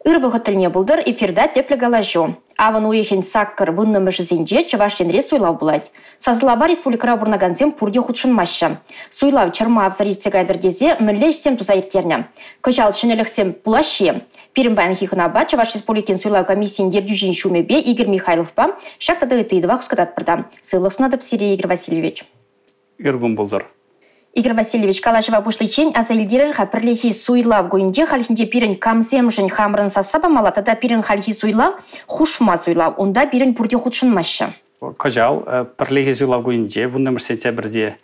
Ыр вӑхӑт тӗлне пултӑр, эфирта тӗплӗ калаҫу. Авӑн уйӑхӗн саккӑр вуннӑмӗшӗсенче Чӑваш Енре суйлав пулать. Сасӑлава республикӑра пурӑнакансем пурте хутшӑнмаҫҫӗ. Суйлав чӑрмавсӑр иртсе кайтӑр тесе мӗнле ӗҫсем туса ирттернӗ? Кӑҫал ҫӗнӗлӗхсем пулаҫҫӗ-и? Пирӗн паянхи хӑнапа Чӑваш Республикин суйлав комиссийӗн ертӳҫин ҫумӗпе Игорь Михайловпа ҫак тата ытти ыйтӑва хускататпӑр та. Сывлӑх сунатӑп сире, Игорь Васильевич. Ыр кун пултӑр. Игорь Васильевич, калаҫӑва пуҫличчен аса илтерер-ха, пӗрлехи суйлав кунӗнче хальхинче пирӗн камсемшӗн хамӑрӑн сасса памалла тата пирӗн хальхи суйлав хушма суйлав, унта пирӗн пурте хутшӑнмаҫҫӗ. Кӑҫал пӗрлехи суйлав кунӗнче, 10-мӗш сентябрьте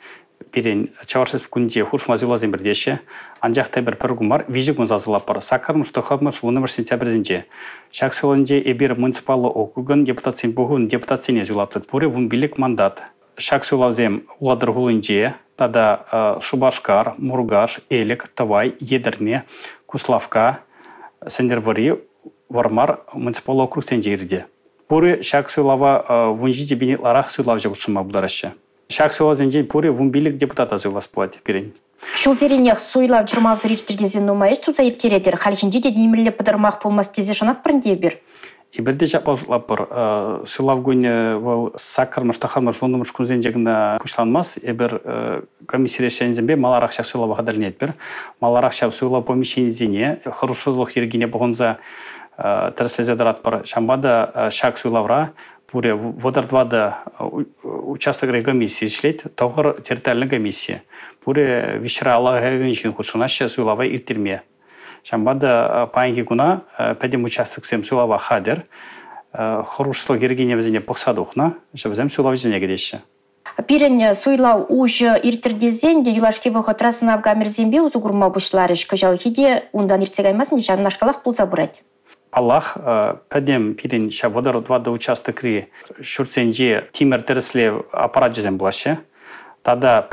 пирӗн Чӑваш Республикинче хушма суйлавсем иртеҫҫӗ. Анчах та эпир пӗр кун мар, 3 кун сасӑлатпӑр. 8-мӗш, 9-мӗш, 10-мӗш сентябрьсенче. Ҫак суйлавсенче эпир муниципаллӑ округӑн депутатсен пухӑвӗн депутатсене суйлатпӑр. Пурӗ 15 мандат. Ҫак суйлавсем Улатӑр хулинче тата Шупашкар, Муркаш, Элӗк, Тӑвай, Етӗрне, Куславкка, Сӗнтӗрвӑрри, Вӑрмар муниципаллӑ округсенче иртӗ. Пурӗ ҫак суйлава 17 пин ытларах суйлавҫӑ хутшӑнма пултараҫҫӗ. Ҫак суйлавсенчен пурӗ 15 депутата суйлас пулать пирӗн. Ҫулсеренех суйлав чӑрмавсӑр ирттӗр тесе нумай ӗҫ туса ирттеретӗр. Хальхинче те нимӗнле пӑтӑрмах пулмасть тесе шанатпӑр ӗнтӗ эпир. Эпир те ҫапла шутлатпӑр. Суйлав кунӗ вӑл саккӑрмӗш, тӑххӑрмӗш, вуннӑмӗш кунсенче кӑна пуҫланмасть. Эпир комиссире ӗҫлекенсемпе маларах ҫак суйлава хатӗрленетпӗр. Маларах ҫав суйлав помещенийӗсене хӑрушсӑрлӑх йӗркине пӑхӑнса тӗрӗслесе тӑратпӑр. Ҫавӑнпа та ҫак суйлавра пурӗ 34 участокри комисси ӗҫлет, 9 территориальнӑй комисси. Пурӗ виҫҫӗре алла ҫын хутшӑнаҫҫӗ суйлава ирттерме. Ҫавӑнпа та паянхи куна пӗтӗм участоксем суйлава хатӗр. Хӑрушсӑрлӑх йӗркине вӗсене пӑхса тухнӑ, вӗсем суйлавҫӑсене кӗтеҫҫӗ. Пирӗн суйлав уҫӑ ирттӗр тесен те юлашки вӑхӑтра сӑнав камерисемпе усӑ курма пуҫларӗҫ. Кӑҫалхи те унтан иртсе каймасан те ҫавнашкалах пулса пырать. Паллах, пӗтӗм пирӗн ҫав 34 участокри ҫуртсенче тимӗр тӗрӗслев аппарачӗсем пулаҫҫӗ. Тата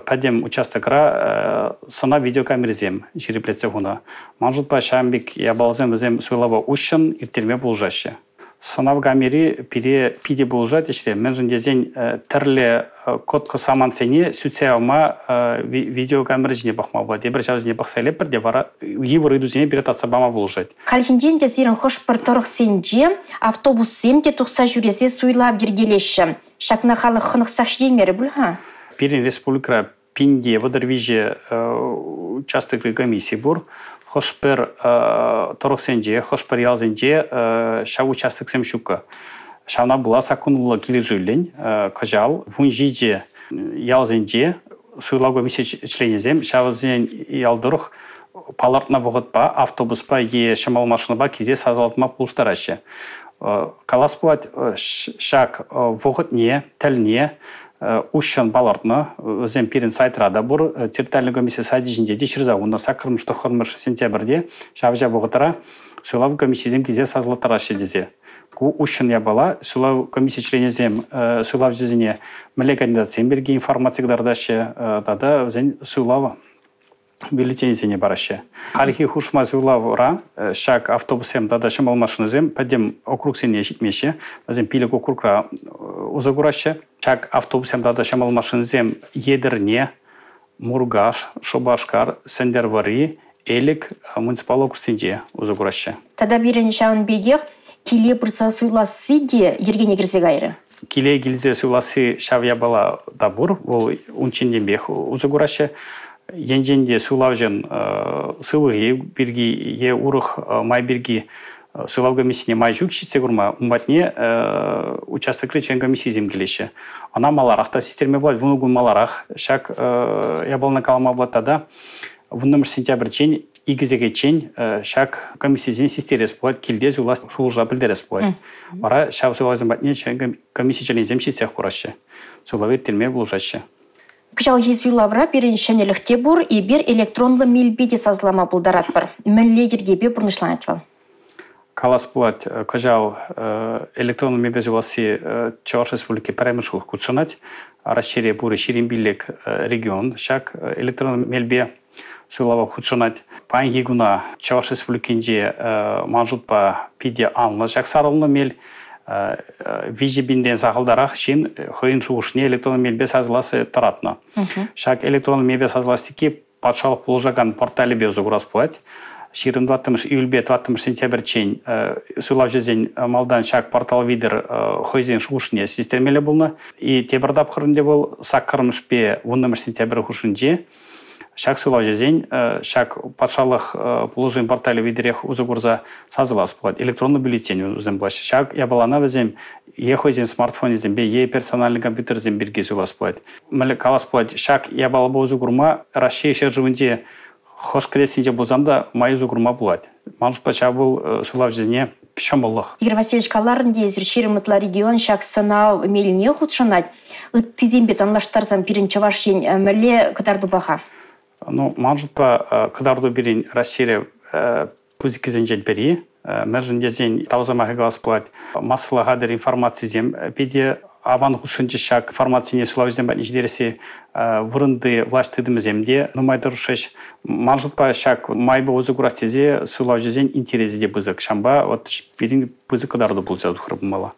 пӗтӗм участокра сӑнав видеокамерисем ҫирӗплетсе хунӑ. Ман шутпа, ҫавӑн пек япаласем вӗсем суйлава уҫҫӑн ирттерме пулӑшаҫҫӗ. Сӑнав камери пире питӗ пулӑшать ӗҫре, мӗншӗн тесен тӗрлӗ кӑткӑс самантсене сӳтсе явма видеокамера ҫине пӑхма пулать. Эпир ҫавсене пӑхса илетпӗр те вара йывӑр ыйтусене пире татса пама пулӑшать. Хальхинче ӗнтӗ сирӗн хӑш-пӗр тӑрӑхсенче автобуссем те тухса ҫӳресе суйлав йӗркелеҫҫӗ. Ҫакна халӑх хӑнӑхсах ҫитеймерӗ пуль-ха? Пирӗн республикӑра 1033 участокри комисси пур. Хӑш-пӗр тӑрӑхсенче, хӑш-пӗр ялсенче ҫав участоксем ҫуккӑ. Ҫавна пула саккунлӑ килӗшӳллӗн кӑҫал 17 ялсенче суйлав комисси членӗсем ҫавсен ял тӑрӑх палӑртнӑ вӑхӑтпа автобуспа е ҫӑмӑл машинӑпа килсе сасӑлатма пулӑштараҫҫӗ. Калас пулать, ҫак вӑхӑтне, тӗлне уҫҫӑн палӑртнӑ. Вӗсем пирӗн сайтра та пур. Территориальнӑй комисси сайчӗ ҫинче те ҫырса хунӑ. 8-мӗш, 9-мӗш сентябрьте ҫав-ҫав вӑхӑтра суйлав комиссийӗсем килсе сасӑлаттараҫҫӗ тесе. Ку уҫҫӑн япала. Суйлав комисси членӗсем суйлавҫӑсене мӗнле кандидатсем пирки информаци кӑтартаҫҫӗ тата вӗсен суйлав бюллетенӗсене параҫҫӗ. Хальхи хушма суйлавра ҫак автобуссем тата ҫӑмӑл машинӑсем пӗтӗм округсене ҫитмеҫҫӗ. Вӗсем 5 округра усӑ кураҫҫӗ. Ҫак автобуссем тата ҫӑмӑл машинӑсем Етӗрне, Муркаш, Шупашкар, Сӗнтӗрвӑрри, Элӗк муниципаллӑ округсенче усӑ кураҫҫӗ. Тата пирӗн ҫавӑн пекех киле пырса суйласси те йӗркене кӗрсе кайрӗ. Киле килсе суйласси ҫав япала та пур, вӑл унччентенпех усӑ кураҫҫӗ. Енчен те суйлавҫӑн сывлӑхӗ пирки е урӑх май пирки суйлав комиссине май ҫук ҫитсе курма, ун патне участокри член комиссийӗсем килеҫҫӗ. Ӑна маларах та систерме пулать, 10 кун маларах ҫак япалана калама пулать тата 10 сентябрьччен 2 сехетчен ҫак комиссисене систерес пулать, килте суйлас шухӑша пӗлтерес пулать. Вара ҫав суйлавсем патне комисси членӗсем ҫитсех кураҫҫӗ, суйлава ирттерме пулӑшаҫҫӗ. Кӑҫалхи суйлавра пирӗн ҫӗнӗлӗх те пур, эпир электронлӑ мелпе те сасӑлама пултаратпӑр. Мӗнле йӗркепе пурнӑҫланать вӑл? Калас пулать, кӑҫал электронлӑ мелпе суйласси Чӑваш Республики пӗрремӗш хут хутшӑнать. Раҫҫейре пурӗ 25 регион ҫак электронлӑ мелпе суйлава хутшӑнать. Паянхи куна Чӑваш Республикинче ман шутпа питӗ анлӑ ҫак сарӑлнӑ мел. 3 пинрен сахалтарах ҫын хӑйӗн шухӑшне электронлӑ мелпе сасӑласси тӑратнӑ. Ҫак электронлӑ мелпе сасӑлас текки патшалӑх пулӑшакан порталӗпе усӑ курас пулать. 24 июльпе 4 сентябрьччен суйлавҫӑсен малтан ҫак портал витӗр хӑйсен шухӑшне систермелле пулнӑ. И тепӗр тапхӑрӗнче вӑл 8-мӗшпе 10 сентябрь хушшинче ҫак суйлавҫӑсен ҫак патшалӑх пулӑшӑвӗн порталӗ витӗрех усӑ курса сасӑлас пулать. Электронлӑ бюллетень вӗсем пулаҫҫӗ. Ҫак япалана вӗсем е хӑйсен смартфонӗсемпе, е персональный компьютерсем пирки суйлас пулать. Мӗнле калас пулать, ҫак япалапа усӑ курма Раҫҫей ҫӗршывӗнче хӑш кӗтессинче пулсан та май усӑ курма пулать. Ман шутпа ҫав вӑл суйлавҫӑсене ҫӑмӑллӑх. Игорь Васильевич каларӑн те, эсир 20 ытла регион ҫак сӑнав мелне хутшӑнать. Ыттисемпе танлаштарсан пирӗн Чӑваш Ен мӗнле кӑтарту паха? Ну, ман шутпа, кӑтарту пирӗн Раҫҫейре пысӑккисенчен пӗри. Мӗншӗн тесен тав сӑмахӗ калас пулать. Массӑллӑ хатӗр информацисем питӗ аван хутшӑнчӗҫ ҫак информацине суйлавҫӑсем патне ҫитересси. Вырӑнти влаҫ тытӑмӗсем те нумай тӑрӑшрӗҫ. Ман шутпа, ҫак майпа усӑ курас тесе суйлавҫӑсен интересӗ те пысӑк. Ҫавӑнпа вот пирӗн пысӑк кӑтарту пулса тухрӗ пулмалла.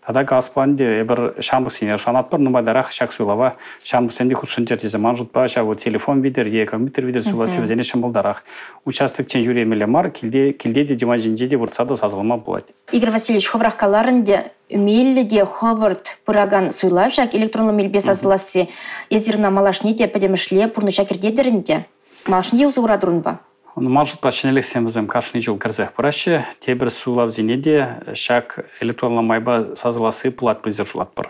Тата калас пулан те, эпир ҫамрӑксене шанатпӑр, нумайтарах ҫак суйлава ҫамрӑксем те хутшӑнчӑр тесе. Ман шутпа, ҫав телефон витӗр е компьютер витӗр суйласси вӗсене ҫӑмӑлтарах. Участокчен ҫӳремелле мар, килте, килте те диван ҫинче те выртса та сасӑлама пулать. Игорь Васильевич, хӑвӑрах каларӑн те, меллӗ те хӑвӑрт пыракан суйлав ҫак электронлӑ мелпе сасӑласси. Эсир ӑна малашне те пӗтӗмӗшле пурнӑҫа кӗртетӗр ӗнтӗ. Малашне те усӑ куратӑр унпа. Ман шутпа, ҫӗнӗлӗхсем вӗсем кашни ҫул кӗрсех пыраҫҫӗ. Тепӗр суйлавсене те ҫак электронлӑ майпа сасӑласси пулать пуль шутлатпӑр.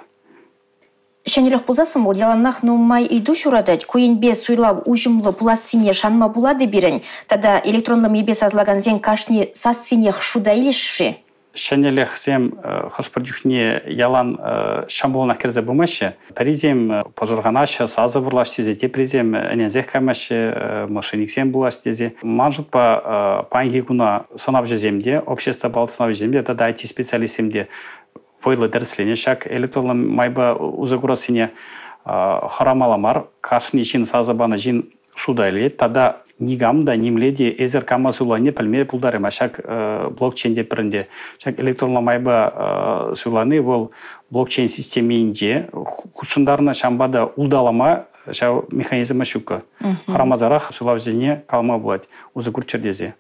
Ҫӗнӗлӗх пулсассӑн вӑл яланах нумай ыйту ҫуратать. Ку енпе суйлав уҫӑмлӑ пулассине шанма пулать-и пирӗн? Тата электронлӑ мелпе сасӑлакансен кашни сассинех шута илӗҫ-ши? Ҫӗнӗлӗхсем хӑш-пӗр чухне ялан ҫӑмӑллӑнах кӗрсе пымаҫҫӗ. Пӗрисем пӑшӑрханаҫҫӗ, сасӑ вӑрлаҫ тесе, теприсем ӗненсех каймаҫҫӗ, мошенниксем пулас тесе. Ман шутпа, паянхи куна сӑнавҫӑсем те, общество паллӑ сӑнавҫӑсем те тата IT-специалистсем те вӑйлӑ тӗрӗсленӗ ҫак электронлӑ майпа усӑ курассине хӑрамалла мар. Кашни ҫын сасӑ панӑ ҫын шута илет тата никам та нимле те эсир кама суйланине пӗлме пултараймасть. Ҫак блокчейн тепӗр ӗнтӗ. Ҫак электронлӑ майпа суйлани вӑл блокчейн системинче хутшӑнтарнӑ, ҫавӑнпа та улталама ҫав механизма ҫуккӑ. Хӑрамасӑрах суйлавҫӑсене калама пулать, усӑ курччӑр тесе.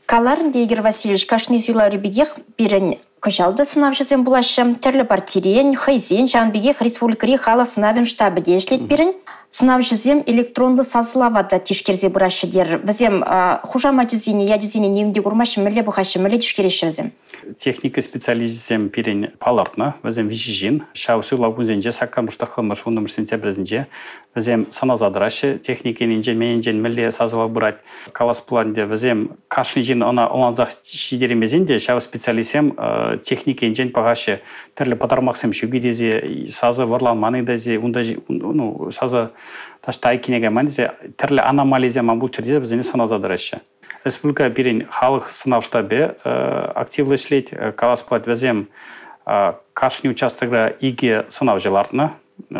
Каларӑн те, Игорь Васильевич, кашни суйлаври пекех пирӗн кӑҫал та сӑнавҫӑсем пулаҫҫӗ. Тӗрлӗ партирен, хӑйсен, ҫавӑн пекех республикӑри халӑх сӑнавӗн штабӗ те ӗҫлет пирӗн. Сӑнавҫӑсем электронлӑ сасӑлава та тишкерсе пыраҫҫӗ терӗр. Вӗсем хушамачӗсене, ячӗсене нимӗн те курмаҫҫӗ, мӗнле пӑхаҫҫӗ, мӗнле тишкереҫҫӗ вӗсем? Техника специалисчӗсем пирӗн палӑртнӑ. Вӗсем виҫӗ ҫын. Ҫав суйлав кунсенче, саккӑрмӗш, тӑххӑрмӗш, вуннӑмӗш сентябрьсенче вӗсем сӑнаса тӑраҫҫӗ. Техника енчен, менӗнчен мӗнле сасӑлав пырать, калас пулать ӗнтӗ, вӗсем кашни ҫын ӑна ӑнлансах ҫитереймесен те ҫав специалистсем техника енчен пӑхаҫҫӗ. Тӗрлӗ пӑтӑрмахсем ҫук-и тесе, сасӑ вӑрланман-и тесе, унта ну, сасӑ таҫта айккине кайман тесе, тӗрлӗ аномалисем ан пулччӑр тесе вӗсене сӑнаса тӑраҫҫӗ. Республика пирӗн халӑх сӑнав штабӗ активлӑ ӗҫлет. Калас пулать, вӗсем кашни участокра икӗ сӑнавҫӑ лартнӑ.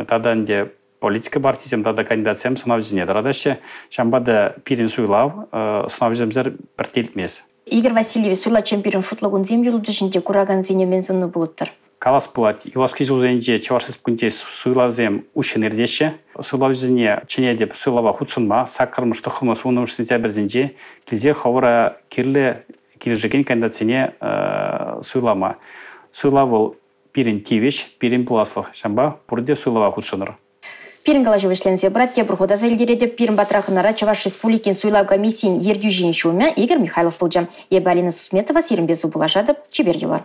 Тата ӗнтӗ политика партисем тата кандидатсем сӑнавҫӑсене тӑратаҫҫӗ. Ҫавӑнпа та пирӗн суйлав сӑнавҫӑсемсӗр пӗртте илтмест. Игорь Васильевич, суйлавччен пирӗн шутлӑ кунсем юлчӗҫ ӗнтӗ, куракансене мӗн суннӑ пулӑттӑр? Калас пулать, юлашки ҫулсенче Чӑваш Республикинче суйлавсем уҫҫӑн иртеҫҫӗ. Суйлавҫӑсене чӗнетӗп суйлава хутшӑнма, саккӑрмӗш, тӑххӑрмӗш, вуннӑмӗш сентябрьсенче килсе хӑвӑра кирлӗ килӗшекен кандидатсене суйлама. Суйлав вӑл пирӗн тивӗҫ, пирӗн пуласлӑх. Ҫавӑнпа пурте суйлава хутшӑнӑр. Пирӗн калаҫу вӗҫленсе пырать. Тепӗр хут аса илтеретӗп. Пирӗн патра хӑнара Чӑваш Республикин суйлав комиссийӗн ертӳҫин ҫумӗ Игорь Михайлов пулчӗ. Эпӗ Алина Сусметова сирӗнпе сывпуллашатӑп. Чипер юлар.